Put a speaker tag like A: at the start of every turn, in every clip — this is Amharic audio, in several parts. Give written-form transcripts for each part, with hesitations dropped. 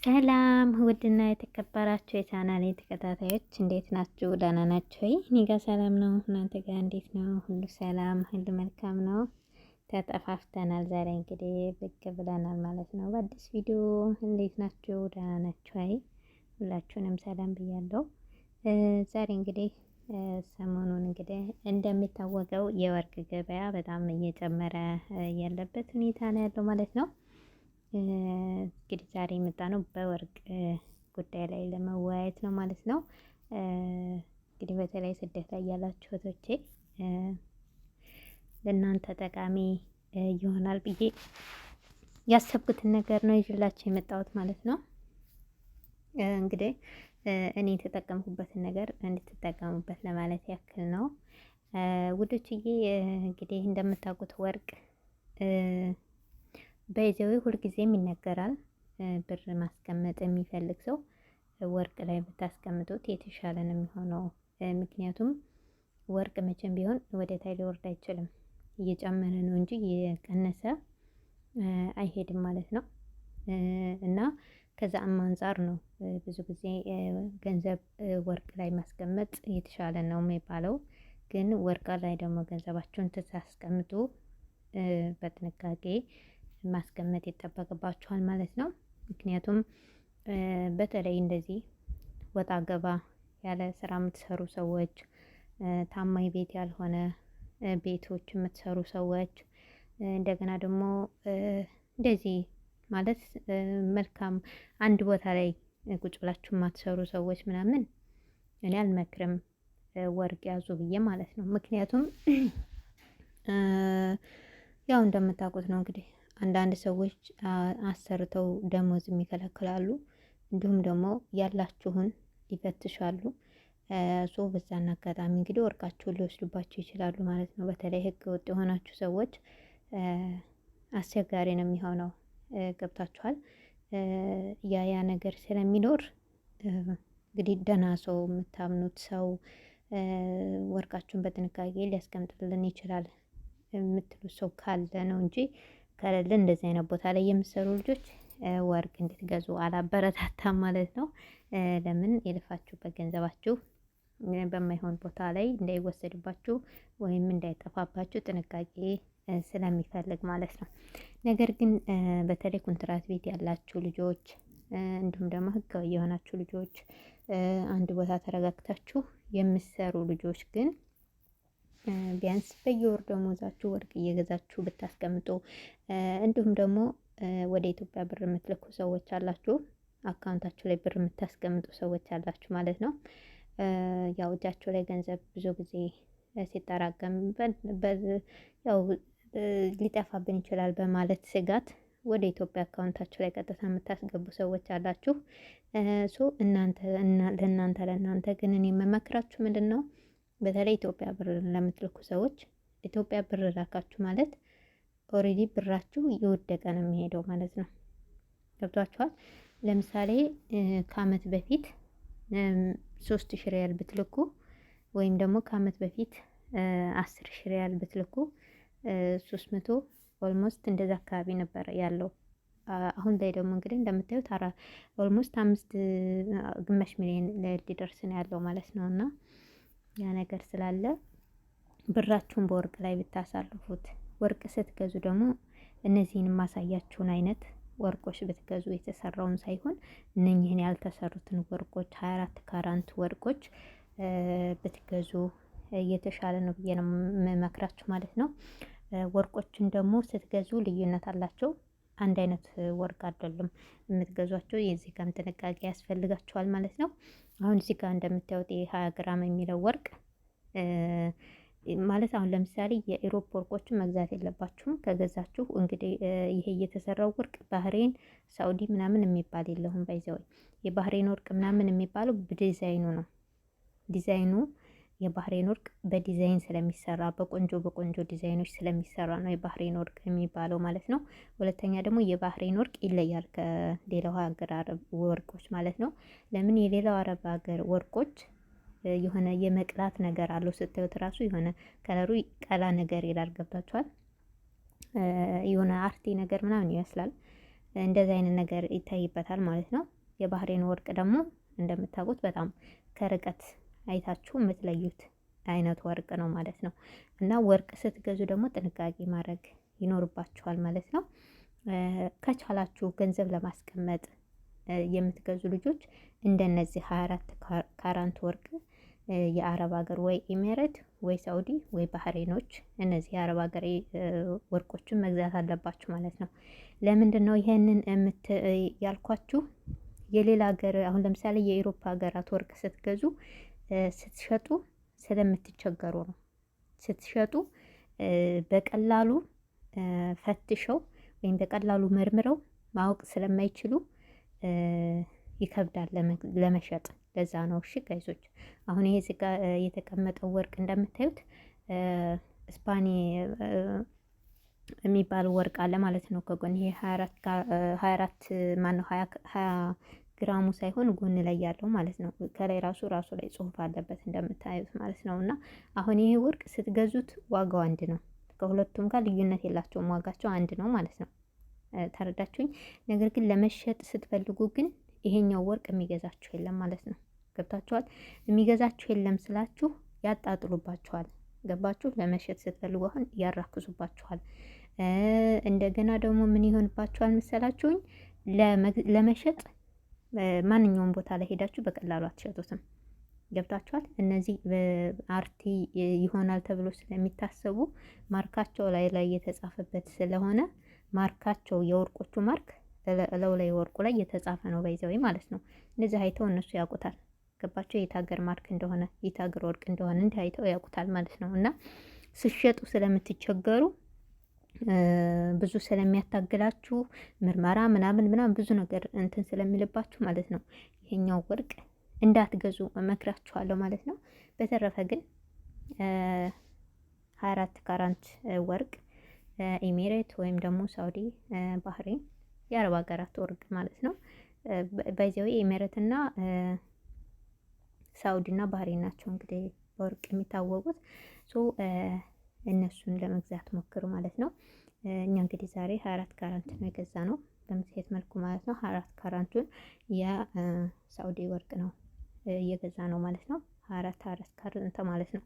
A: ሰላም ውድና የተከበራችሁ የቻናሌ ተከታታዮች እንዴት ናችሁ? ደህና ናችሁ ወይ? እኔ ጋር ሰላም ነው። እናንተ ጋር እንዴት ነው? ሁሉ ሰላም፣ ሁሉ መልካም ነው። ተጠፋፍተናል። ዛሬ እንግዲህ ብቅ ብለናል ማለት ነው በአዲስ ቪዲዮ። እንዴት ናችሁ? ደህና ናችሁ ወይ? ሁላችሁንም ሰላም ብያለሁ። ዛሬ እንግዲህ ሰሞኑን እንግዲህ እንደሚታወቀው የወርቅ ገበያ በጣም እየጨመረ ያለበት ሁኔታ ነው ያለው ማለት ነው። እንግዲህ ዛሬ የመጣ ነው በወርቅ ጉዳይ ላይ ለመወያየት ነው ማለት ነው። እንግዲህ በተለይ ስደት ላይ ያላችሁ እህቶቼ ለእናንተ ጠቃሚ ይሆናል ብዬ ያሰብኩትን ነገር ነው ይዤላችሁ የመጣሁት ማለት ነው። እንግዲህ እኔ የተጠቀምኩበትን ነገር እንድትጠቀሙበት ለማለት ያክል ነው። ውዶችዬ እንግዲህ እንደምታውቁት ወርቅ በይዘዊ ሁልጊዜም ይነገራል። ብር ማስቀመጥ የሚፈልግ ሰው ወርቅ ላይ ብታስቀምጡት የተሻለ ነው የሚሆነው። ምክንያቱም ወርቅ መቼም ቢሆን ወደ ታች ሊወርድ አይችልም። እየጨመረ ነው እንጂ እየቀነሰ አይሄድም ማለት ነው። እና ከዛም አንፃር ነው ብዙ ጊዜ ገንዘብ ወርቅ ላይ ማስቀመጥ የተሻለ ነው የሚባለው። ግን ወርቅ ላይ ደግሞ ገንዘባችሁን ስታስቀምጡ በጥንቃቄ ማስቀመጥ ይጠበቅባችኋል ማለት ነው። ምክንያቱም በተለይ እንደዚህ ወጣ ገባ ያለ ስራ የምትሰሩ ሰዎች፣ ታማኝ ቤት ያልሆነ ቤቶች የምትሰሩ ሰዎች፣ እንደገና ደግሞ እንደዚህ ማለት መልካም አንድ ቦታ ላይ ቁጭ ብላችሁ የማትሰሩ ሰዎች ምናምን እኔ አልመክርም ወርቅ ያዙ ብዬ ማለት ነው። ምክንያቱም ያው እንደምታውቁት ነው እንግዲህ አንዳንድ ሰዎች አሰርተው ደሞዝ የሚከለክላሉ። እንዲሁም ደግሞ ያላችሁን ይፈትሻሉ። so በዛን አጋጣሚ እንግዲህ ወርቃችሁን ሊወስዱባችሁ ይችላሉ ማለት ነው። በተለይ ህገ ወጥ የሆናችሁ ሰዎች አስቸጋሪ ነው የሚሆነው። ገብታችኋል? ያ ያ ነገር ስለሚኖር እንግዲህ ደህና ሰው የምታምኑት ሰው ወርቃችሁን በጥንቃቄ ሊያስቀምጥልን ይችላል የምትሉት ሰው ካለ ነው እንጂ ከሌለ እንደዚህ አይነት ቦታ ላይ የምትሰሩ ልጆች ወርቅ እንድትገዙ አላበረታታም ማለት ነው። ለምን የለፋችሁበት ገንዘባችሁ በማይሆን ቦታ ላይ እንዳይወሰድባችሁ ወይም እንዳይጠፋባችሁ ጥንቃቄ ስለሚፈልግ ማለት ነው። ነገር ግን በተለይ ኮንትራት ቤት ያላችሁ ልጆች እንዲሁም ደግሞ ህጋዊ የሆናችሁ ልጆች አንድ ቦታ ተረጋግታችሁ የምትሰሩ ልጆች ግን ቢያንስ በየወር ደሞዛችሁ ወርቅ እየገዛችሁ ብታስቀምጡ፣ እንዲሁም ደግሞ ወደ ኢትዮጵያ ብር የምትልኩ ሰዎች አላችሁ፣ አካውንታችሁ ላይ ብር የምታስቀምጡ ሰዎች አላችሁ ማለት ነው። ያው እጃችሁ ላይ ገንዘብ ብዙ ጊዜ ሲጠራቀም ያው ሊጠፋብን ይችላል በማለት ስጋት ወደ ኢትዮጵያ አካውንታችሁ ላይ ቀጥታ የምታስገቡ ሰዎች አላችሁ። so እናንተ ለእናንተ ለእናንተ ግን እኔ የምመክራችሁ ምንድን ነው፣ በተለይ ኢትዮጵያ ብር ለምትልኩ ሰዎች ኢትዮጵያ ብር ላካችሁ ማለት already ብራችሁ እየወደቀ ነው የሚሄደው ማለት ነው። ገብቷችኋል? ለምሳሌ ከአመት በፊት 3000 ሪያል ብትልኩ ወይም ደግሞ ከአመት በፊት 10,000 ሪያል ብትልኩ 300 almost እንደዛ አካባቢ ነበረ ያለው። አሁን ላይ ደግሞ እንግዲህ እንደምታዩት almost አምስት ግማሽ ሚሊዮን ሊደርስ ነው ያለው ማለት ነው። እና ያ ነገር ስላለ ብራችሁን በወርቅ ላይ ብታሳልፉት፣ ወርቅ ስትገዙ ደግሞ እነዚህን የማሳያችሁን አይነት ወርቆች ብትገዙ የተሰራውን ሳይሆን እነኝህን ያልተሰሩትን ወርቆች 24 ካራንት ወርቆች ብትገዙ የተሻለ ነው ብዬ ነው የምመክራችሁ ማለት ነው። ወርቆችን ደግሞ ስትገዙ ልዩነት አላቸው። አንድ አይነት ወርቅ አይደለም የምትገዟቸው። የዚህ ጋርም ጥንቃቄ ያስፈልጋችኋል ማለት ነው። አሁን እዚህ ጋር እንደምታዩት የ20 ግራም የሚለው ወርቅ ማለት አሁን ለምሳሌ የ Europe ወርቆችን መግዛት የለባችሁም። ከገዛችሁ እንግዲህ ይሄ እየተሰራው ወርቅ ባህሬን፣ ሳኡዲ ምናምን የሚባል የለውም። by the way የባህሬን ወርቅ ምናምን የሚባለው በዲዛይኑ ነው። ዲዛይኑ የባህሬን ወርቅ በዲዛይን ስለሚሰራ በቆንጆ በቆንጆ ዲዛይኖች ስለሚሰራ ነው የባህሬን ወርቅ የሚባለው ማለት ነው። ሁለተኛ ደግሞ የባህሬን ወርቅ ይለያል ከሌላው ሀገር አረብ ወርቆች ማለት ነው። ለምን የሌላው አረብ ሀገር ወርቆች የሆነ የመቅላት ነገር አለው። ስታዩት ራሱ የሆነ ከለሩ ቀላ ነገር ይላል። ገብታችኋል? የሆነ አርቲ ነገር ምናምን ይመስላል። እንደዚህ አይነት ነገር ይታይበታል ማለት ነው። የባህሬን ወርቅ ደግሞ እንደምታውቁት በጣም ከርቀት አይታችሁ የምትለዩት አይነት ወርቅ ነው ማለት ነው። እና ወርቅ ስትገዙ ደግሞ ጥንቃቄ ማድረግ ይኖርባችኋል ማለት ነው። ከቻላችሁ ገንዘብ ለማስቀመጥ የምትገዙ ልጆች እንደነዚህ 24 ካራንት ወርቅ የአረብ ሀገር ወይ ኢሜሬት ወይ ሳውዲ ወይ ባህሬኖች እነዚህ የአረብ ሀገር ወርቆችን መግዛት አለባችሁ ማለት ነው። ለምንድን ነው ይሄንን ያልኳችሁ? የሌላ ሀገር አሁን ለምሳሌ የኤሮፓ ሀገራት ወርቅ ስትገዙ ስትሸጡ ስለምትቸገሩ ነው። ስትሸጡ በቀላሉ ፈትሸው ወይም በቀላሉ መርምረው ማወቅ ስለማይችሉ ይከብዳል ለመሸጥ። ለዛ ነው። እሺ guys ኦች፣ አሁን ይሄ እዚህ ጋር የተቀመጠው ወርቅ እንደምታዩት ስፓኒ የሚባል ወርቅ አለ ማለት ነው። ከጎን ይሄ 24 ማነው 20 ግራሙ ሳይሆን ጎን ላይ ያለው ማለት ነው። ከላይ ራሱ ራሱ ላይ ጽሁፍ አለበት እንደምታዩት ማለት ነው። እና አሁን ይሄ ወርቅ ስትገዙት ዋጋው አንድ ነው። ከሁለቱም ጋር ልዩነት የላቸውም። ዋጋቸው አንድ ነው ማለት ነው። ተረዳችሁኝ? ነገር ግን ለመሸጥ ስትፈልጉ ግን ይሄኛው ወርቅ የሚገዛችሁ የለም ማለት ነው። ገብታችኋል? የሚገዛችሁ የለም ስላችሁ ያጣጥሉባችኋል። ገባችሁ? ለመሸጥ ስትፈልጉ አሁን ያራክሱባችኋል። እንደገና ደግሞ ምን ይሆንባችኋል መሰላችሁኝ? ለመሸጥ ማንኛውም ቦታ ላይ ሄዳችሁ በቀላሉ አትሸጡትም። ገብታችኋል? እነዚህ አርቲ ይሆናል ተብሎ ስለሚታሰቡ ማርካቸው ላይ ላይ የተጻፈበት ስለሆነ ማርካቸው የወርቆቹ ማርክ እለው ላይ ወርቁ ላይ የተጻፈ ነው by the way ማለት ነው። እንደዚህ አይተው እነሱ ያውቁታል። ገባቸው? የት ሀገር ማርክ እንደሆነ የት ሀገር ወርቅ እንደሆነ እንዲህ አይተው ያውቁታል ማለት ነው። እና ስሸጡ ስለምትቸገሩ ብዙ ስለሚያታግላችሁ ምርመራ ምናምን ምናምን ብዙ ነገር እንትን ስለሚልባችሁ ማለት ነው ይሄኛው ወርቅ እንዳትገዙ እመክራችኋለሁ ማለት ነው። በተረፈ ግን 24 ካራንት ወርቅ ኢሚሬት ወይም ደግሞ ሳውዲ፣ ባህሬን የአረብ ሀገራት ወርቅ ማለት ነው። By the way ኢሚሬትና ሳውዲና ባህሬን ናቸው እንግዲህ በወርቅ የሚታወቁት። So እነሱን ለመግዛት ሞክሩ ማለት ነው። እኛ እንግዲህ ዛሬ 24 ካራንት ነው የገዛነው በምትሄድ መልኩ ማለት ነው። 24 ካራንቱን የሳውዲ ወርቅ ነው እየገዛነው ማለት ነው። 24 24 ካራንት ማለት ነው።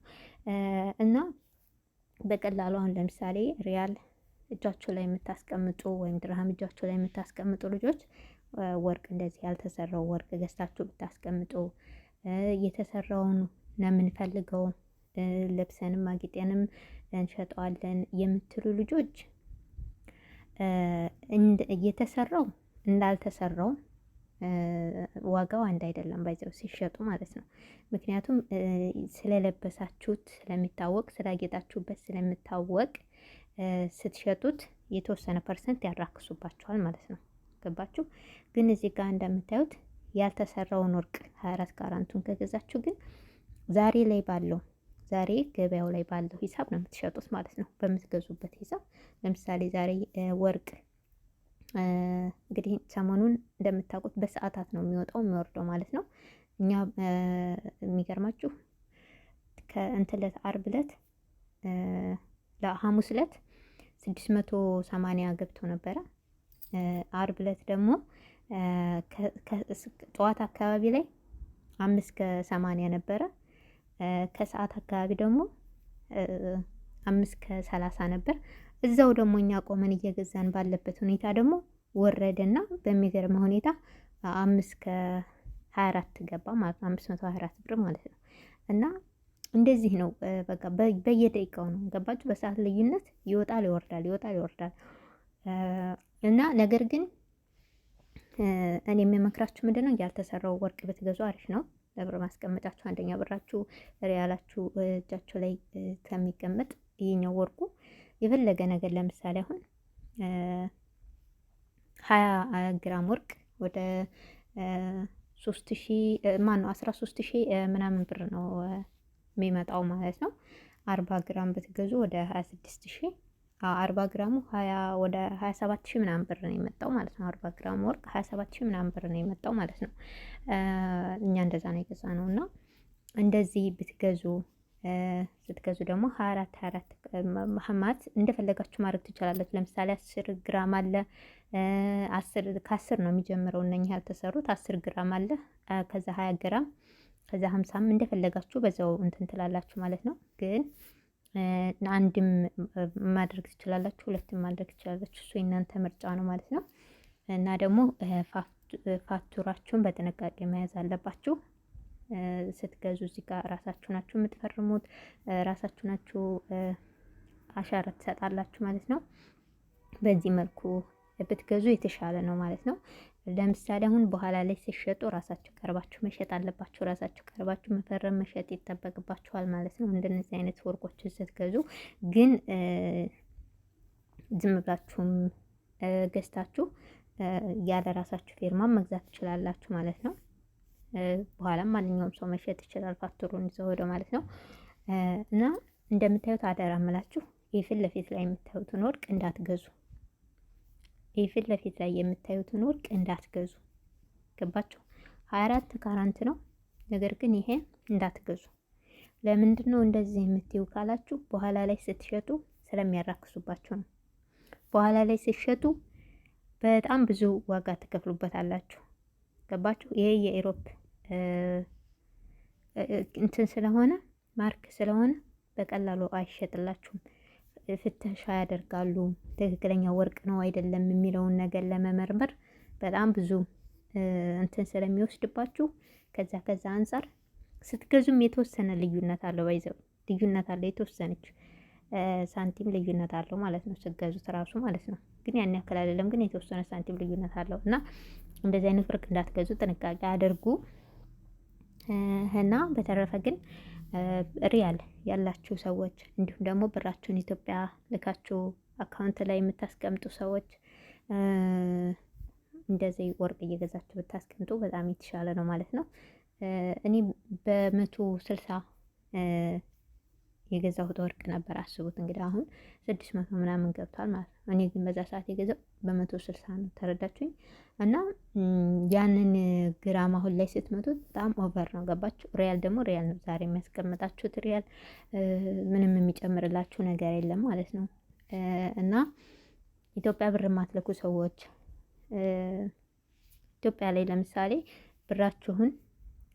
A: እና በቀላሉ አሁን ለምሳሌ ሪያል እጃቸው ላይ የምታስቀምጡ ወይም ድርሃም እጃቸው ላይ የምታስቀምጡ ልጆች ወርቅ እንደዚህ ያልተሰራው ወርቅ ገዝታችሁ ብታስቀምጡ፣ የተሰራውን ነው የምንፈልገው ለብሰንም አጊጤንም እንሸጠዋለን የምትሉ ልጆች የተሰራው እንዳልተሰራው ዋጋው አንድ አይደለም፣ by the way ሲሸጡ ማለት ነው። ምክንያቱም ስለለበሳችሁት ስለሚታወቅ፣ ስላጌጣችሁበት ስለሚታወቅ ስትሸጡት የተወሰነ percent ያራክሱባችኋል ማለት ነው። ገባችሁ? ግን እዚህ ጋር እንደምታዩት ያልተሰራውን ወርቅ 24 ካራንቱን ከገዛችሁ ግን ዛሬ ላይ ባለው ዛሬ ገበያው ላይ ባለው ሂሳብ ነው የምትሸጡት ማለት ነው። በምትገዙበት ሂሳብ ለምሳሌ ዛሬ ወርቅ እንግዲህ ሰሞኑን እንደምታውቁት በሰዓታት ነው የሚወጣው የሚወርደው ማለት ነው። እኛ የሚገርማችሁ ከእንትን ዕለት ዓርብ ዕለት ለሐሙስ ዕለት 680 ገብቶ ነበረ። ዓርብ ዕለት ደግሞ ጠዋት አካባቢ ላይ 5 ከ80 ነበረ። ከሰዓት አካባቢ ደግሞ 5 ከ30 ነበር። እዛው ደግሞ እኛ ቆመን እየገዛን ባለበት ሁኔታ ደግሞ ወረደና በሚገርም ሁኔታ 5 ከ24 ገባ ማለት ነው። 524 ብር ማለት ነው። እና እንደዚህ ነው በቃ በየደቂቃው ነው ገባችሁ? በሰዓት ልዩነት ይወጣል ይወርዳል፣ ይወጣል ይወርዳል። እና ነገር ግን እኔ የምመክራችሁ ምንድነው ያልተሰራው ወርቅ ብትገዙ አሪፍ ነው። ለብር ማስቀመጫችሁ አንደኛ ብራችሁ ሪያላችሁ እጃችሁ ላይ ከሚቀመጥ ይሄኛው ወርቁ የፈለገ ነገር ለምሳሌ አሁን 20 ግራም ወርቅ ወደ 3000 ማነው 13,000 ምናምን ብር ነው የሚመጣው ማለት ነው። 40 ግራም ብትገዙ ወደ 26,000፣ 40 ግራሙ ወደ 27,000 ምናምን ብር ነው የመጣው ማለት ነው። 40 ግራም ወርቅ 27,000 ምናምን ብር ነው የመጣው ማለት ነው። እኛ እንደዛ ነው የገዛነው እና እንደዚህ ብትገዙ ስትገዙ ደግሞ 24 24 ማለት እንደፈለጋችሁ ማድረግ ትችላላችሁ። ለምሳሌ 10 ግራም አለ፣ ከ10 ነው የሚጀምረው እነኚህ ያልተሰሩት 10 ግራም አለ፣ ከዛ 20 ግራም፣ ከዛ 50ም እንደፈለጋችሁ በዛው እንትን ትላላችሁ ማለት ነው። ግን አንድም ማድረግ ትችላላችሁ፣ ሁለትም ማድረግ ትችላላችሁ። እሱ የእናንተ ምርጫ ነው ማለት ነው። እና ደግሞ ፋቱራችሁን በጥንቃቄ መያዝ አለባችሁ። ስትገዙ እዚህ ጋር ራሳችሁ ናችሁ የምትፈርሙት፣ ራሳችሁ ናችሁ አሻራ ትሰጣላችሁ ማለት ነው። በዚህ መልኩ ብትገዙ የተሻለ ነው ማለት ነው። ለምሳሌ አሁን በኋላ ላይ ሲሸጡ ራሳችሁ ቀርባችሁ መሸጥ አለባችሁ። ራሳችሁ ቀርባችሁ መፈረም መሸጥ ይጠበቅባችኋል ማለት ነው። እንደነዚህ አይነት ወርቆችን ስትገዙ ግን ዝም ብላችሁም ገዝታችሁ ያለ ራሳችሁ ፊርማ መግዛት ትችላላችሁ ማለት ነው። በኋላም ማንኛውም ሰው መሸጥ ይችላል፣ ፋክቱሩን ይዘው ሄዶ ማለት ነው። እና እንደምታዩት አደራ እምላችሁ ይህ ፊት ለፊት ላይ የምታዩትን ወርቅ እንዳትገዙ። ይህ ፊት ለፊት ላይ የምታዩትን ወርቅ እንዳትገዙ። ገባችሁ? 24 ካራንት ነው። ነገር ግን ይሄ እንዳትገዙ። ለምንድን ነው እንደዚህ የምትዩ ካላችሁ በኋላ ላይ ስትሸጡ ስለሚያራክሱባችሁ ነው። በኋላ ላይ ስትሸጡ በጣም ብዙ ዋጋ ትከፍሉበታላችሁ። ገባችሁ? ይሄ የ Europe እንትን ስለሆነ ማርክ ስለሆነ በቀላሉ አይሸጥላችሁም። ፍተሻ ያደርጋሉ። ትክክለኛ ወርቅ ነው አይደለም የሚለውን ነገር ለመመርመር በጣም ብዙ እንትን ስለሚወስድባችሁ ከዛ አንጻር ስትገዙም የተወሰነ ልዩነት አለው። ባይዘው ልዩነት አለው፣ የተወሰነች ሳንቲም ልዩነት አለው ማለት ነው ስትገዙት ራሱ ማለት ነው። ግን ያን ያክል አይደለም፣ ግን የተወሰነ ሳንቲም ልዩነት አለው እና እንደዚህ አይነት ወርቅ እንዳትገዙ ጥንቃቄ አድርጉ። እና በተረፈ ግን ሪያል ያላችሁ ሰዎች እንዲሁም ደግሞ ብራችሁን ኢትዮጵያ ልካችሁ account ላይ የምታስቀምጡ ሰዎች እንደዚህ ወርቅ እየገዛችሁ ብታስቀምጡ በጣም የተሻለ ነው ማለት ነው። እኔ በ160 የገዛሁት ወርቅ ነበር። አስቡት እንግዲህ አሁን 600 ምናምን ገብቷል ማለት ነው። እኔ ግን በዛ ሰዓት የገዛው በ160 ነው። ተረዳችሁኝ? እና ያንን ግራም አሁን ላይ ስትመቱት በጣም over ነው። ገባችሁ? ሪያል ደግሞ ሪያል ነው። ዛሬ የሚያስቀምጣችሁት ሪያል ምንም የሚጨምርላችሁ ነገር የለም ማለት ነው። እና ኢትዮጵያ ብር የማትልኩ ሰዎች ኢትዮጵያ ላይ ለምሳሌ ብራችሁን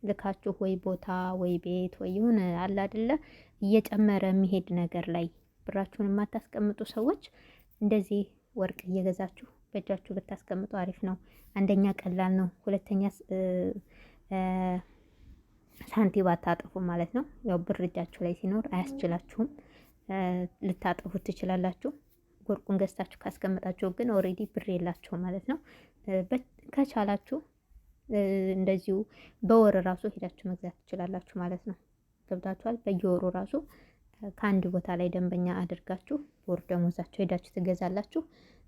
A: ልካችሁ ወይ ቦታ ወይ ቤት ወይ የሆነ አለ አይደለ እየጨመረ የሚሄድ ነገር ላይ ብራችሁን የማታስቀምጡ ሰዎች እንደዚህ ወርቅ እየገዛችሁ በእጃችሁ ብታስቀምጡ አሪፍ ነው። አንደኛ ቀላል ነው፣ ሁለተኛ ሳንቲም አታጠፉ ማለት ነው። ያው ብር እጃችሁ ላይ ሲኖር አያስችላችሁም፣ ልታጠፉት ትችላላችሁ። ወርቁን ገዝታችሁ ካስቀመጣችሁ ግን already ብር የላችሁ ማለት ነው። ከቻላችሁ እንደዚሁ በወር ራሱ ሄዳችሁ መግዛት ትችላላችሁ ማለት ነው። ገብታችኋል? በየወሩ ራሱ ከአንድ ቦታ ላይ ደንበኛ አድርጋችሁ በወር ደሞዛችሁ ሄዳችሁ ትገዛላችሁ።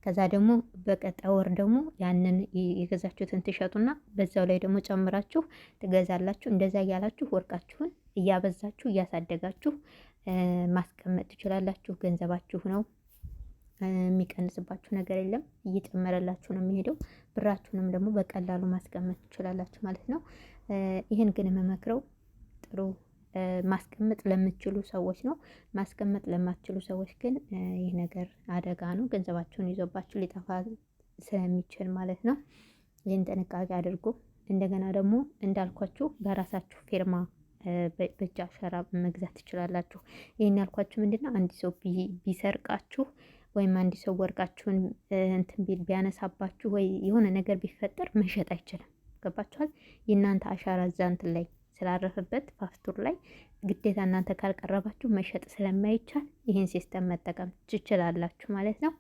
A: ከዛ ደግሞ በቀጣይ ወር ደግሞ ያንን የገዛችሁትን ትሸጡና በዛው ላይ ደግሞ ጨምራችሁ ትገዛላችሁ። እንደዛ እያላችሁ ወርቃችሁን እያበዛችሁ እያሳደጋችሁ ማስቀመጥ ትችላላችሁ። ገንዘባችሁ ነው፣ የሚቀንስባችሁ ነገር የለም። እየጨመረላችሁ ነው የሚሄደው። ብራችሁንም ደግሞ በቀላሉ ማስቀመጥ ትችላላችሁ ማለት ነው። ይህን ግን የምመክረው ጥሩ ማስቀመጥ ለምትችሉ ሰዎች ነው። ማስቀመጥ ለማትችሉ ሰዎች ግን ይህ ነገር አደጋ ነው። ገንዘባችሁን ይዞባችሁ ሊጠፋ ስለሚችል ማለት ነው። ይህን ጥንቃቄ አድርጉ። እንደገና ደግሞ እንዳልኳችሁ በራሳችሁ ፊርማ በእጅ አሻራ መግዛት ትችላላችሁ። ይህን ያልኳችሁ ምንድነው አንድ ሰው ቢሰርቃችሁ ወይም አንድ ሰው ወርቃችሁን እንትን ቢል ቢያነሳባችሁ ወይ የሆነ ነገር ቢፈጠር መሸጥ አይችልም። ገባችኋል? የእናንተ አሻራ እዛ እንትን ላይ ስላረፈበት ፋክቱር ላይ ግዴታ እናንተ ካልቀረባችሁ መሸጥ ስለማይቻል ይህን system መጠቀም ትችላላችሁ ማለት ነው።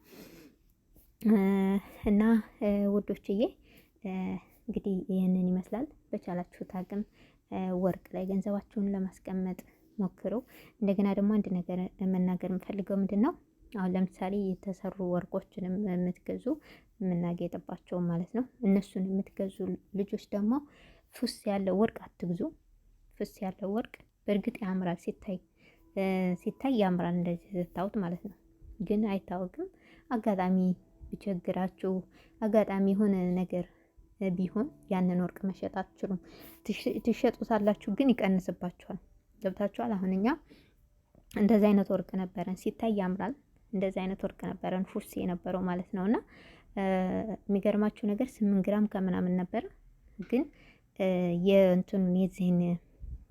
A: እና ውዶችዬ እንግዲህ ይህንን ይመስላል። በቻላችሁት አቅም ወርቅ ላይ ገንዘባችሁን ለማስቀመጥ ሞክሩ። እንደገና ደግሞ አንድ ነገር መናገር የምፈልገው ምንድን ነው፣ አሁን ለምሳሌ የተሰሩ ወርቆችን የምትገዙ የምናጌጥባቸው ማለት ነው። እነሱን የምትገዙ ልጆች ደግሞ ፉስ ያለው ወርቅ አትግዙ። ፍስ ያለው ወርቅ በእርግጥ ያምራል፣ ሲታይ ሲታይ ያምራል እንደዚህ ስታዩት ማለት ነው። ግን አይታወቅም። አጋጣሚ ቢቸግራችሁ አጋጣሚ የሆነ ነገር ቢሆን ያንን ወርቅ መሸጥ አትችሉም። ትሸጡታላችሁ፣ ግን ይቀንስባችኋል። ገብታችኋል? አሁን እኛ እንደዚህ አይነት ወርቅ ነበረን። ሲታይ ያምራል። እንደዚህ አይነት ወርቅ ነበረን ፉስ የነበረው ማለት ነው። እና የሚገርማችሁ ነገር 8 ግራም ከምናምን ነበረ፣ ግን የእንትኑን የዚህን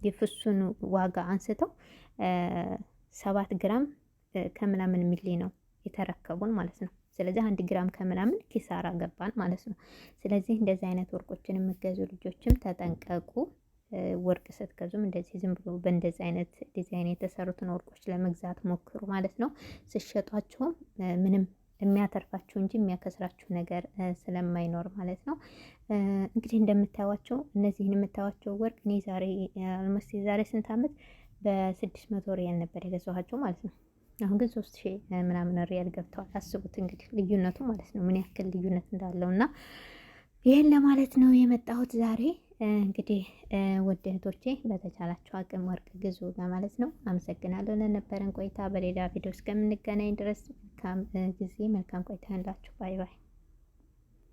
A: የፍሱን ዋጋ አንስተው 7 ግራም ከምናምን ሚሊ ነው የተረከቡን ማለት ነው። ስለዚህ 1 ግራም ከምናምን ኪሳራ ገባን ማለት ነው። ስለዚህ እንደዚህ አይነት ወርቆችን የምገዙ ልጆችም ተጠንቀቁ። ወርቅ ስትገዙም እንደዚህ ዝም ብሎ በእንደዚህ አይነት ዲዛይን የተሰሩትን ወርቆች ለመግዛት ሞክሩ ማለት ነው። ስትሸጧቸውም ምንም የሚያተርፋችሁ እንጂ የሚያከስራችሁ ነገር ስለማይኖር ማለት ነው። እንግዲህ እንደምታዩዋቸው እነዚህን የምታዩዋቸው ወርቅ እኔ ዛሬ almost የዛሬ ስንት ዓመት በ600 ሪያል ነበር የገዛኋቸው ማለት ነው። አሁን ግን 3000 ምናምን ሪያል ገብተዋል። አስቡት እንግዲህ ልዩነቱ ማለት ነው ምን ያክል ልዩነት እንዳለው። እና ይህን ለማለት ነው የመጣሁት ዛሬ። እንግዲህ ውድ እህቶቼ በተቻላችሁ አቅም ወርቅ ግዙ ለማለት ነው። አመሰግናለሁ ለነበረን ቆይታ። በሌላ ቪዲዮ እስከምንገናኝ ድረስ መልካም ጊዜ፣ መልካም ቆይታ ያላችሁ። Bye bye።